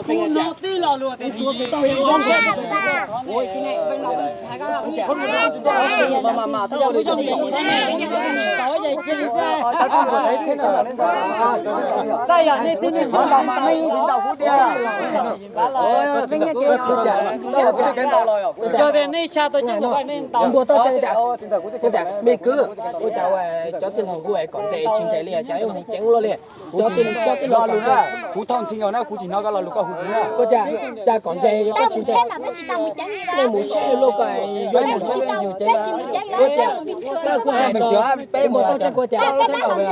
Kuv hnov tib lo lus tias tsis yig. Yog tias nej xya tau coob, nej ntaus. Me kwv, ua cas cov tij laug hu kom nres tsis nres li, cas yuav mus ceev luaj li? Cov tij, cov tij laug, kuv thaum ntxhi nkaus na kuv tsis hnov koj lo lus koj hu kuv na. Ua cas, cas kom nres koj tsis nres? Nej mus tsheb luaj koj yuav mus tsheb. Ua cas, koj kuv hais tau, kuv muaj tau tsheb kuv tias, ua cas cas kom nres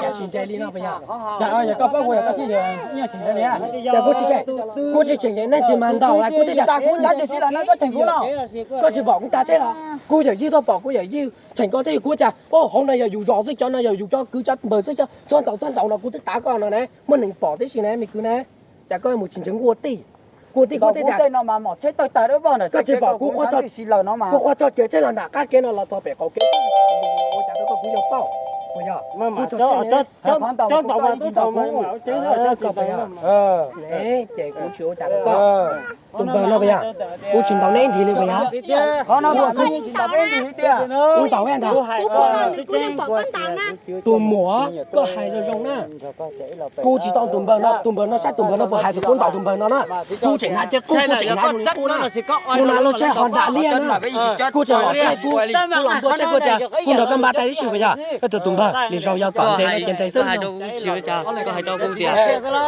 cas tsis nres li no puas yog? Cas koj paub kuv yog koj tsis nres li? Cas kuv tsis tseem, kuv tsis tseem nres nej tsis mag ntaus lawm kuv thiaj cas kuv ntaus tsis si lawm no koj tseem kuv no. Koj tsis pom kuv tag tsheb los? Kuv yawm yij tuaj pom kuv yawm yij tseem koj thiab kuv cas, hauv no yog yus zos xwb, cov no yog yus cov kwv cov npawg xwb, txhob ntaus txhob ntaus no kuv twb tav koj no na, muaj neeg pom tib si na me kwv na. Cas koj mus tsis ntseeg kuv ua tij, kuv ua tij kuv thiaj cas. Koj tsis pom kuv qhuab tso, kuv qhuab tso kev tsheb los nram qab kev no los txog pem qaum kev, ua cas rau koj kuv yog pauj, puas yog? Kuv tso tsheb ne. Ces kuv tsis ua cas rau koj. Tus npawg no puas yog? Kuv tsis ntaus neb ib nrhiv li puas yog? Kuv ntaus ntag. Tus muam, koj hais zoo zoo na. Kuv tsis tau tus npawg no, tus npawg no saib tus npawg no puas hais tias kuv ntaus tus npawg no na. Kuv tseem hnav tsheb qub, kuv tseem hnav zoo li qub na. Kuv hnav lub tsheb Honda liab na. Kuv tseem los tsheb qub, kuv los npua tsheb qub tias kuv nrog koj npaj tais ib si puas yog? Tus npawg, lwm zaus yog kom nres no ces nres xwb no.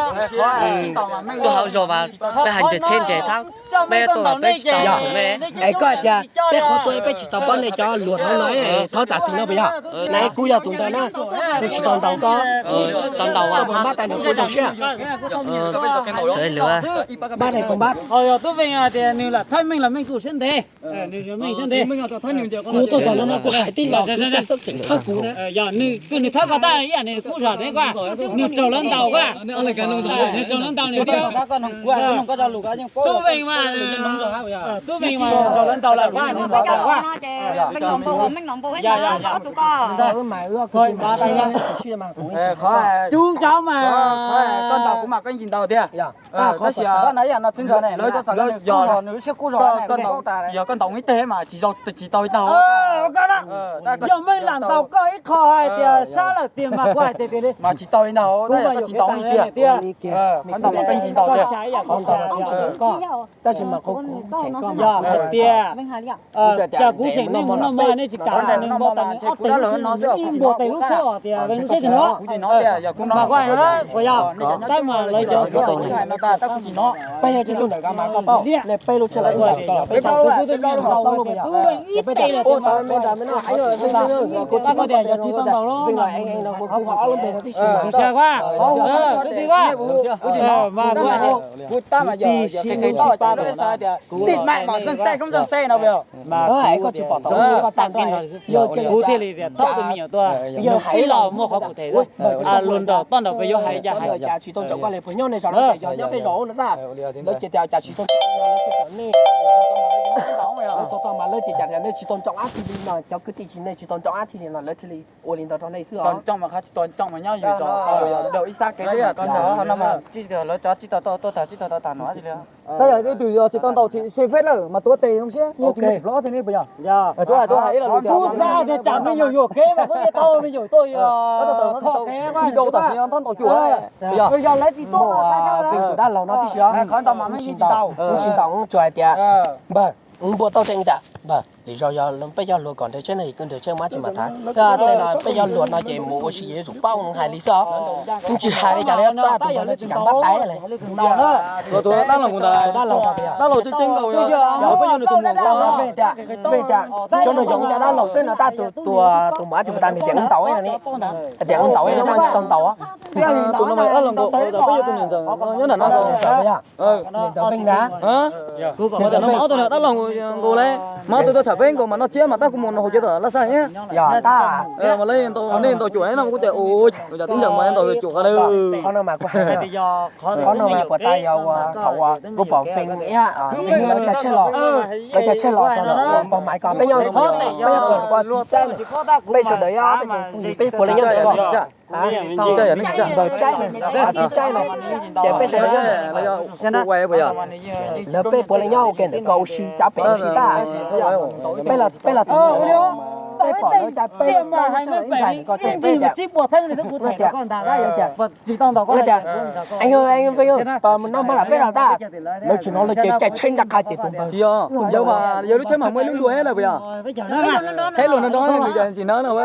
Tuaj hauv zos mas peb hais nres tsheb nres thab, peb tuaj peb tsis tau me. Es koj tias peb qhuav tuaj peb tsis tau paub nej cov luag hauv no, thov txam txim no puas yog? Na kuv yog tus ntawd na, kuv tsis tau ntaus koj. Koj puas npaj tais nrog kuv zoo siab? Npaj ne koj npaj. Yog tub veej tias nws lam thawj meej los meej kuj siab ntev. Kuv tuaj txog no kuv hais tib lo kuv tseem thawj kuv na. Yog nws thawj koj tab ib yam nws kub zog thiab koj, nws raug lawv ntaus koj, nws raug lawv ntaus nws thiab. Tub veej mas, tub veej mas raug lawv ntaus lawm koj, nws ntaus tau koj. Cub cov mas, koj ntaus kuv mas koj yeej tsis ntaus tiag. Tab sis yog koj ntaus ib teg mas tsis zoo, tsis tau ib teg. Yog meej lam ntaus koj ib qho hais tias sab lawm tiag mas kuv hais tias tias li mas tsis tau li ntag, tab yog koj tsis ntaus ib tiag. Qhov ntaus mas koj yeej tsis ntaus tiag. Tab sis mas qhov kuv tseem koj mas kuv tseem tiag. Cas kuv tseem nej mus noj mov nej tsis kam nws npua tais lub tsheb os, ib npua tais lub tsheb os tias nws seb tsis hnov. Mas kuv hais no puas yog? Tab mas lawv cov xwb. Peb yog tsis tuaj ntawm koj mas koj paub, nej peb lub tsheb los ib ntawm koj, peb tau kuv twb nyob hauv plaub lub puas yog? Ib teg los tau me nrog me noj, kuv tsis paub tias yog tsis tau ntaus los, kuv kuv ob lub npe no tib si mas. Twb tsis mas kuv hais tias kuv tig si ntub si pa rau no. Mas koj tsis pom tau, kuv thiaj li tias thauj tus me nyuam tuaj, yog hais los muaj qhov kuv them, luag nraum toj nraum pes yuav hais cas hais. Cas tsis tau ntsoov koj li puas nyob nej zos no, yog nyob peb zos ub no tab, lawv ces tias cas tsis tau ntsoov no, lawv tsis tau nej, txog txog mas lawv ces cas tias nej tsis tau ntsoov dab tsi li no, cov kwv tij tsis, nej tsis tau ntsoov dab tsi li no lawv thiaj li ua li ntawd rau nej xwb os. Tab yog ib tug yog tsis tau ntaus tsis se feb lawm mas tuav tes zoo siab, yog tsis muaj tsis plaub tiag ne puas yog? Kuv xav tias tsam me nyuam yuam kev mas kuv thiaj thauj me nyuam tuaj kho kev, tsis tau tam sim no ntaus cuam. Yog lawv tsis tuaj, tus dab laug no tib si, kuv tsis ntaus, kuv tsuas hais tias npawg, npua tauj tseem tas npawg, lwm zaus yog peb cov hluas kom nres tsheb no es kuv nres tsheb mas tsis mam thaiv. Tej no peb cov hluas no ces mus ua si ces yuav tsum paub hais li xwb os. Kuv tsis hais li cas li, tab tus npawg no tsis kam npab tais li. Dab laug, dab laug, cov no zoo cov dab laug xwb no, tab tus, tus muam tsis tas nws tias kuv ntaus no, tias kuv ntaus no tab tsis tau ntaus. Niam ntxawm Feej na, dab laug nkaus li, mas tus tuaj tsham peb nkaus mas noj tsiab mas tab kuv mus noj hauv cev tom laj xaj thiab. Yog tab, mas lawv ntaus, nej ntaus cuam no kuv tias ua cas tib ncaws mas ntaus cuam qhov no mas kuv hais, qhov no mas puas tas yog ua thaum ua kuv pom Feej, Feej lawv caij tsheb los, lawv caij tsheb los txog ntawm ua pog maiv ko peb nyob, peb nyob ko, peb sawv daws peb, peb puav leej nyob ntawm ko. Ntawd tsaib no, tib tsaib no, ces peb sawv daws nyob, lawv peb puav leej nyob ua ke ntawm ko ua si, tsav pem ua si tag. Peb los, peb los txog, peb pom lawv cas peb ntxhais ko ces peb tias, tias, tos no mas lawv peb los tag, lawv tsis hnov lawv ces caij tsheb nraj qha ces tus npawg. Yog lub tsheb mas muaj ib lub luag lawm puas yog? Tsheb luag no nrov ntxim hnov no.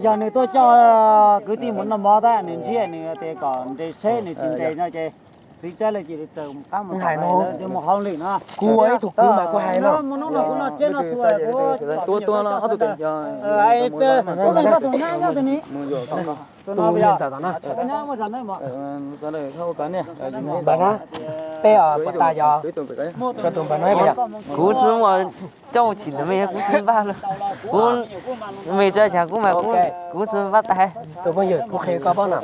Yog nws tuaj coj kwv tij mus noj mov tab nws ntsib nws tias kom nres tsheb nws tsis nres no ces txiv tsaib lawv cia li raws qab mus hauj lwm no. Kuv ua ib tug kwv mas kuv hais no, tus nyab nyob tus ni. Npam na, peb os, puas tas yog, sawv tus npam no yog. Kuv tsis muaj coj mus chim ntawd me, kuv tsis npaj, kuv me tsa cas kuv mas kuv tsis npaj tas. Tus phooj ywg, kuv qhia koj paub no,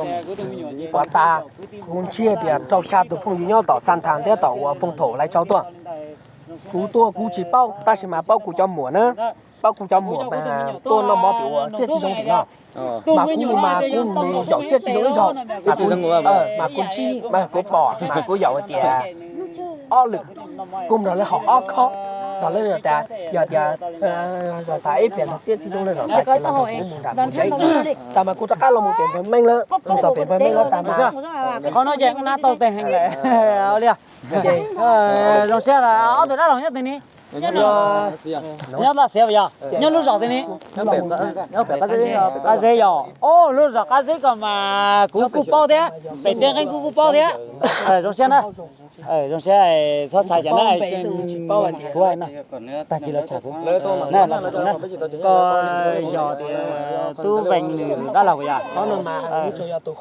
puas tas, kuv ntshiab tias rau xya tus phooj ywg nyob tom Xab Thas thiab tom uas Fooj Thaum lawv tso tuaj. Kuv tuaj kuv tsis paub tab sis mas paub kuv cov muam na, paub kuv cov muam mas tuaj noj mov tim uas Txiaj Txiv Zoo tim no. Mas kuv mas kuv mus yaum Txiaj Txiv Zoo ib zaug, mas kuv ntsib, mas kuv pom, mas kuv yaum tias ob lwm, kuv mus nrog lawv haus ob khob, nrog lawv tias, yog tias zos tas ib pliag nrog Txiaj Txiv Zoo lawv zos tas ces los nrog kuv mus nram kuv tsev. Tas mas kuv rov qab los mus pem npawg Meej lawm, mus txog pem npawg Meej lawm tas mas qhov no ces na tau tes heev lawm li. Zoo siab, ob tug dab laug nyob twg ni? Nyob Laj Xiav yog nyob lub zos twg ni? Qab Zeb yog. Lub zos Qab Zeb ko mas kuv kuj paub thiab, pem Tiaj Nqeeb kuv kuj paub thiab. Zoo siab na. Zoo siab, txhob xav cas na, kuv tag kis los tsham kuv, los tsham kuv na. Koj yog tias Tub Vees nws dab laug yog?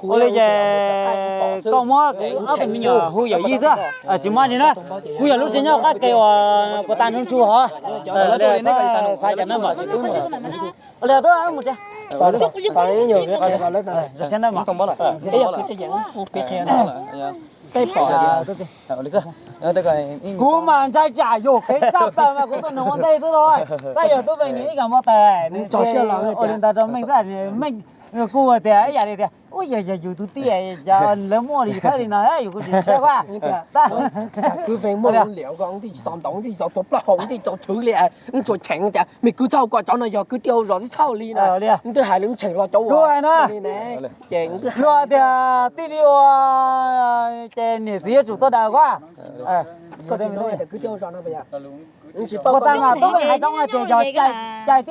Ua li ces koj muab ob tug me nyuam hu yawm yij xwb, tsis muab li na. Kuv yog lub tsev nyob qab ke uas puas tas ntsuj ntsuj hov. Xav cas na mas. Zoo siab na mas. Peb pom, kuv mas ntshai tsam yog kev tshaj plaws mas kuv tuaj nug ua ntej twb tau. Tab yog Tub Vees nws ib kas npau taws, nws ua li ntawd rau Meej xwb, Meej kuj tias ib yam li tias ua yog yog yus tus tij, lawv muaj li thawj li no yus kuj tsis ntshai. Kwv Vees muaj liam ko, ntij tsis tau ntaus, ntij tsis tau txog plaub hau, ntij tsis tau tshwv li, ntsuas cheem tias me kwv txhob kom cov no yog kwv tij hauv zos txhob li na. Twb hais li ntseeg los cov ua li na. Ces luag tias tij li ua, ces niam txiv yuav tsum tuaj daws koj. Koj tsis hnov tias kwv tij hauv zos no puas yog? Puas tas mas Tub Vees hais rau tias yog cais tij